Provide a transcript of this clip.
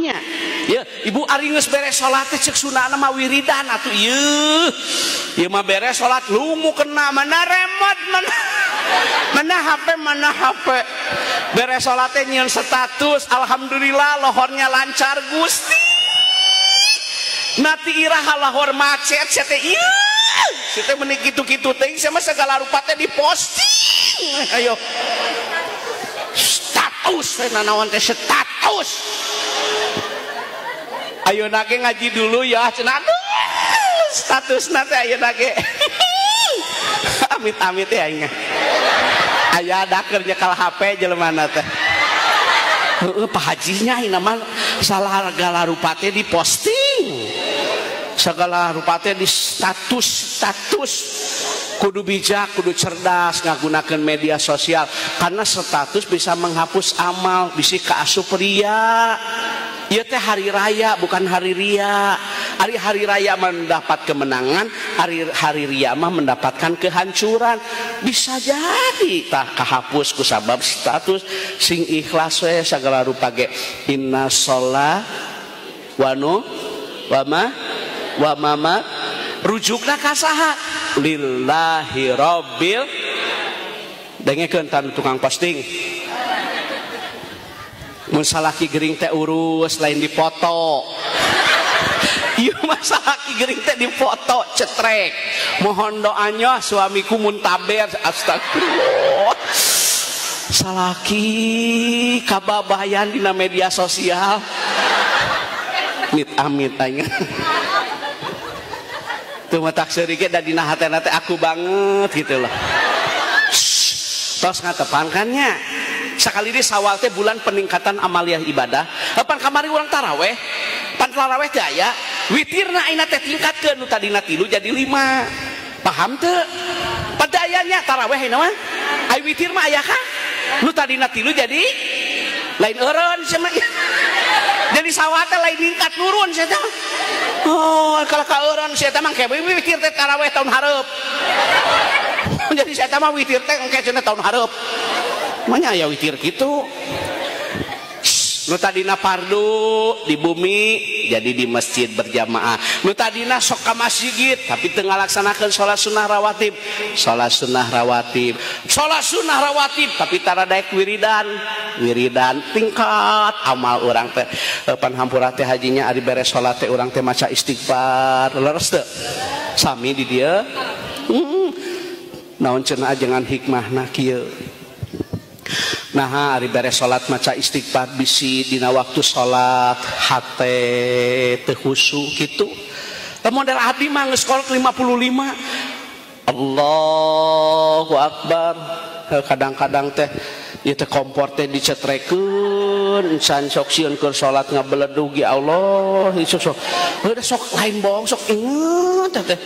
Nya ya ibu ari geus beres salat teh ceuk sunahna mah wiridan atuh ieu. Ieu mah beres salat lungu kena mana remote mana mana HP mana HP. Beres salat teh nyieun status alhamdulillah lohornya lancar Gusti. Nati iraha lahor macet sia teh ieu. Sia teh meuni kitu-kitu teh sia mah segala rupa teh diposting. Ayo. Status teh nanaon teh status. Ayeuna ge ngaji dulu ya cenah. Aduh, statusna teh ayeuna ge. Amit-amit ya aing. Aya daker nyekal HP jelemana teh. Heeh, Pak Hajinya ayeuna mah salah segala rupa teh diposting. Segala rupa teh di status-status. Kudu bijak, kudu cerdas ngagunakeun media sosial karena status bisa menghapus amal, bisi kaasup ria. Ieu teh hari raya bukan hari ria. Hari hari raya mendapat kemenangan, hari hari ria mah mendapatkan kehancuran. Bisa jadi tah kahapus ku sabab status. Sing ikhlas we sagala rupa ge. Inna sholat wa nu wa ma wa mama rujukna ka saha? Lillahi rabbil. Dengekeun tan tukang posting. Mun salaki gering teh urus lain dipoto. Ieu mah salaki gering teh dipoto cetrek. Mohon doanya suamiku muntaber. Astagfirullah. Salaki kababayan dina media sosial. Amit-amit aing. Teu mah tak seuri ge da dina hatena teh aku banget gitu loh. Tos ngatepan kan nya. Sakali di Sawal teh bulan peningkatan amaliah ibadah. Pan kamari urang taraweh, pan taraweh teh aya, witirna ayeuna teh tingkatkeun nu tadina 3 jadi 5. Paham teu? Pan teu aya nya taraweh ayeuna mah. Ai witir mah aya kah? Nu tadina 3 jadi lain eureun sia mah. Jadi Sawal teh lain ningkat nurun sia teh. Oh, kalau ka eureun sia teh mah engke witir teh taraweh tahun hareup. Jadi sia teh mah witir teh engke cenah tahun hareup. Manya aya witir kitu. Nu tadina fardu di bumi jadi di masjid berjamaah. Nu tadina sok ka masjid tapi teu ngalaksanakeun salat sunnah rawatib. Salat sunnah rawatib. Salat sunnah rawatib tapi tara daek wiridan. Wiridan tingkat amal urang teh. Pan hampura teh hajinya ari beres salat teh urang teh maca istighfar. Leres teu? Sami di dieu. Naon cenah ajengan hikmahna kieu. Nah, hari beres salat maca istighfar bisi dina waktu salat hate teu khusyuk kitu. Model abdi mah geus kolot 55. Allahu akbar. Kadang-kadang teh ieu teh kompor teh dicetrekeun, can sok sieun keur salat ngabeledug ya Allah, sok sok. Heuh sok lain bohong sok inget teh.